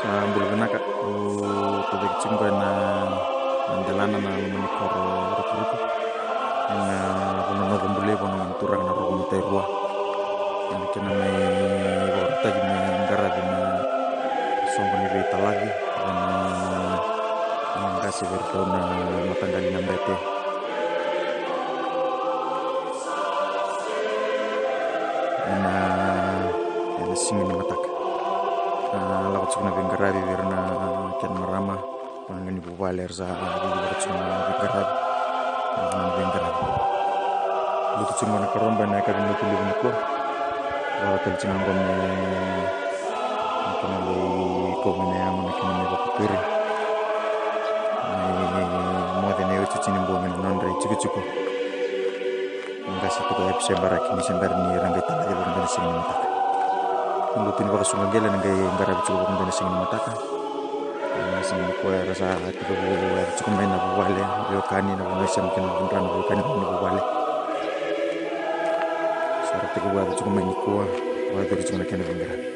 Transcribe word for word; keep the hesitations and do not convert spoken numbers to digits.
A, bula vinaka, au tacaki tiko qo ena, na delana na loma ni koro Rukuruku. Ena vanua Nova Bulei, vanua ni turaga na Roko Matairua. Ena kena mai vakarautaki me qaravi na soqo ni veitalaci, ena, ena qase vei iratou na mataqali na bete. Ena, ena siga ni mataka. A, lako tiko na veiqaravi vei ira na kena marama, na lewe ni vuvale era sa liliva tiko na veiqaravi. Na veiqaravi. Lutu tiko na karoba ena yakavi ni lotu levu nikua. Lako tale tiko na qo me, na kena lai kauga na yago, na kena mai vakaturi. Mai moce na iotioti ni bogi ena nodra itikotiko. Qase tiko e Episebaraki ni se bera ni ra qai tala tiko vakadua na siga ni mataka. Na lotu ni vakasuka qele na qai qaravi tiko vakadua na siga ni mataka. Na siga nikua era sa tekivu yaco tiko mai na vuvale, veiwekani, na vanua e sema kina vakadua na veiwekani ni vuvale. Sa ra tekivu yaco tiko mai nikua, vakayacori tiko na kena veiqaravi.